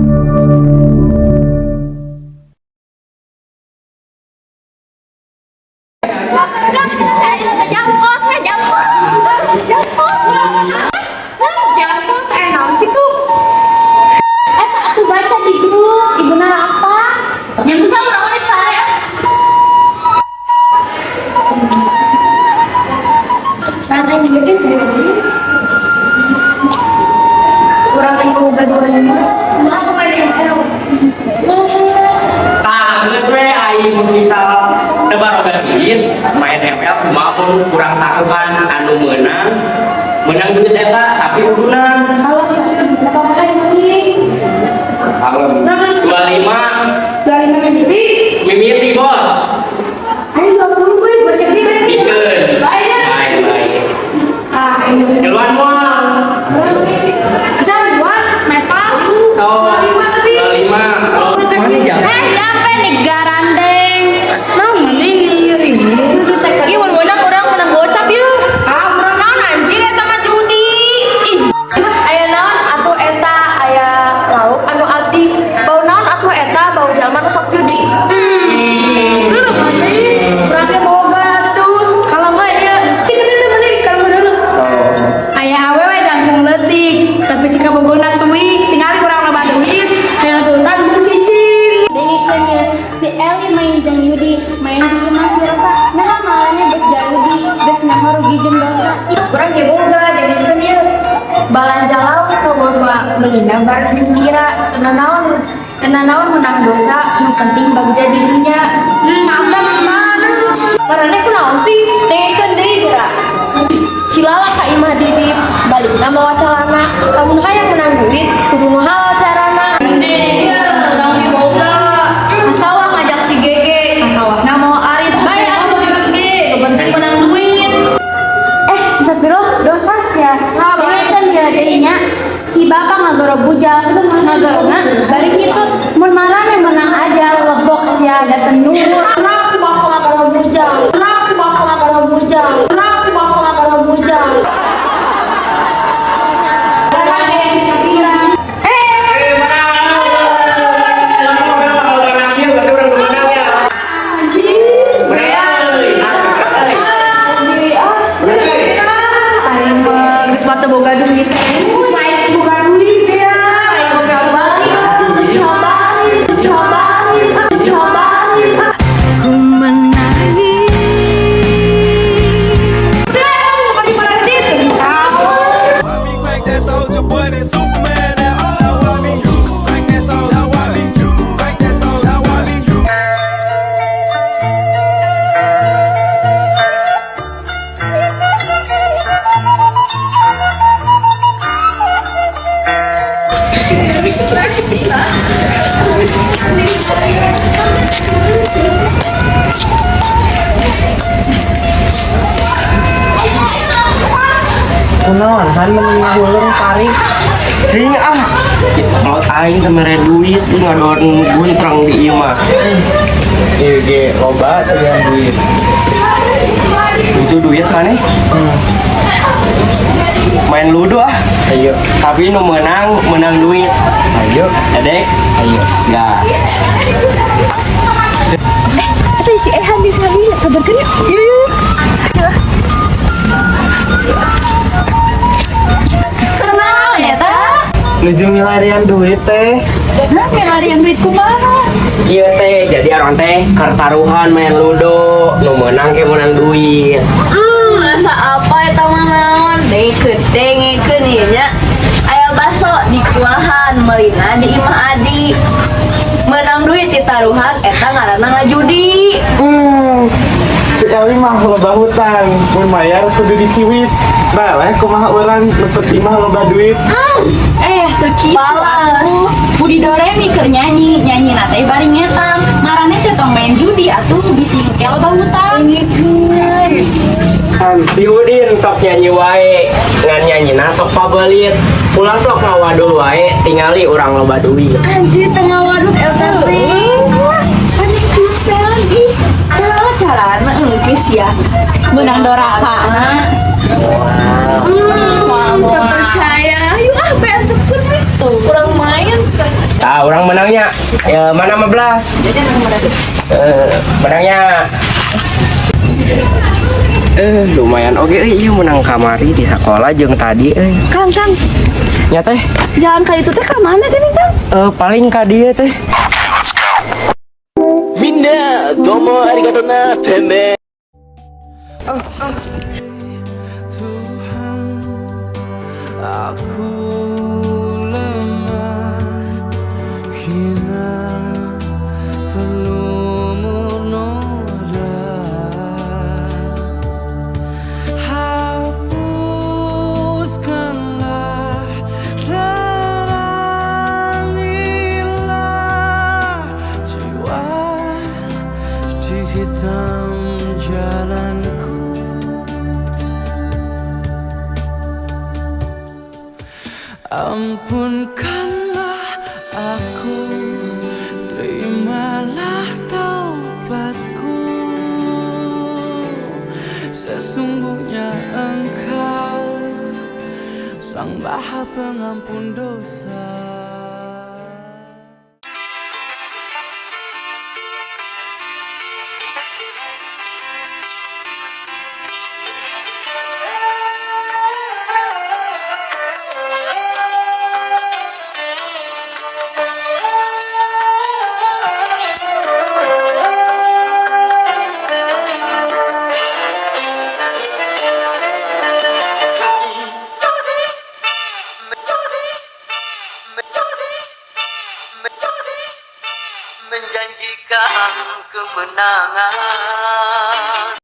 Jam kos, jam kos, jam kos, jam kos, naon gitu. Eta aku baca di grup, ibu rapat. Yang bisa urang mah sare. Santai gede tuh gede. Urang yang boga 25. Aku main ML. Tah, geus we aing mun misal teu baroga duit, main ML kumaha mun kurang taruhan anu meunang, meunang duit eta tapi udunan. Kalau berapa kali? 25. 25 mimpi. Mimiti, bos. Ayo 20 gue cek di Bikeun. Baik. Baik, baik. Ah, ini. Keluar moal. Jangan main palsu. So, 25 tapi. 25. Mana jam? Eh, nyampe nih garandeng. Nah, mana ini ini? Ih, mun menang urang menang gocap yeuh. Ah, urang naon anjir eta mah judi. Ih, aya naon atuh eta aya lauk anu abdi. Bau naon atuh eta bau jalma nu sok judi. Geureup urang ge boga tuh. Kalau mah ya, cik itu mending kalau dulu. Aya awewe jangkung leutik, tapi si kabogona suwi, tingali urang loba duit, hayang tuntan bu cicing. Dengekeun ye, si Eli main jeung Yudi, main di imah si Rosa. Nah, malahnya bet jarudi, geus nyaho rugi jeung dosa. Ih, Urang ge boga dengekeun ieu. Balanja lauk kobor melina bareng jeung Tira. Teu nanaon menang dosa, nu penting bagja di dunya. Mantap mana? Marane kunaon sih? Dengekeun deui geura. Cilala ka imah Didit, balikna mawa calana. Lamun hayang menang duit, kudu nu halal carana. Urang ge boga. Ka sawah ngajak si Gege, ka sawahna mawa arit. Bae atuh judi, nu penting menang duit. Eh, Sapiro, dosa sia. Dengekeun ye deui nya. Si bapak ngagoro bujal, ngagorona bari hitut. Mun marane menang aja lebok sia da teu nurut. Kenapa bapak ngagoro bujang? Kenapa bapak ngagoro bujang? Kenapa bapak ngagoro bujang? Eh, menang. Menang, berarti urang nu menang ya. Menang. Aing mah geus mah teu boga duit. Main boga duit ya. Aing boga balik, teu bisa balik, teu bisa balik, teu bisa balik. Ku menangis. Why me crank that soldier boy, that Superman, that oh, why me crank that soldier, why me crank that soldier, why me Kunaon han meni ngahuleng tarik? Sing ah. Kalau aing teh mere duit lu ngadon guntrang di ieu mah. Ieu ge loba teh yang duit. Itu duit maneh? Main ludo ah. Ayo, Tapi nu menang, menang duit. Ayo, Edek, ayo. Gas. Eta si Ehan di sana, sabarkeun yuk. Yuk, yuk. Kunaon eta? Nuju milarian duit teh. Hah, milarian duit kumaha? Iya teh, jadi orang teh taruhan main ludo, nu menang ke menang duit. Rasa apa eta mah naon? Dengekeun, dengekeun ieu nya. Aya baso di kuahan, meulina di imah Adi. Menang duit di taruhan eta ngaranna ngajudi. Si Eli mah loba hutang, mun mayar kudu diciwit. Baleh kumaha urang lepet imah loba duit. Eh, teu kitu Males. atuh. Budi Doremi keur nyanyi, nyanyi teh bari ngetang. Marane teh tong main judi atuh bisi engke loba hutang. Si Udin sok nyanyi wae, ngan nyanyina sok pabelit. Ulah sok ngawadul wae, tingali urang loba duit. Anjir tengah waduk eta teh. Aneh pisan ih. Teu carana engkis ya. Menang doraka na. Terpercaya. Ayo ah, pengen cepet. Kurang main. Tah. Menangnya ya mana 15. Eh, menangnya. Eh, lumayan oke euy, ieu menang kamari di sekolah jeung tadi euy. Kang, Kang, Nya teh, jalan ka itu teh ka mana gini, Kang? Eh, paling ka dieu teh. みんなどうもありがとなてめえ Tuhan, aku lemah, hina, pelumur noda. Hapuskanlah, terangilah jiwa di hitam jalanku. Ampunkanlah aku, terimalah taubatku. Sesungguhnya Engkau Sang Maha Pengampun dosa. Menjanjikan kemenangan.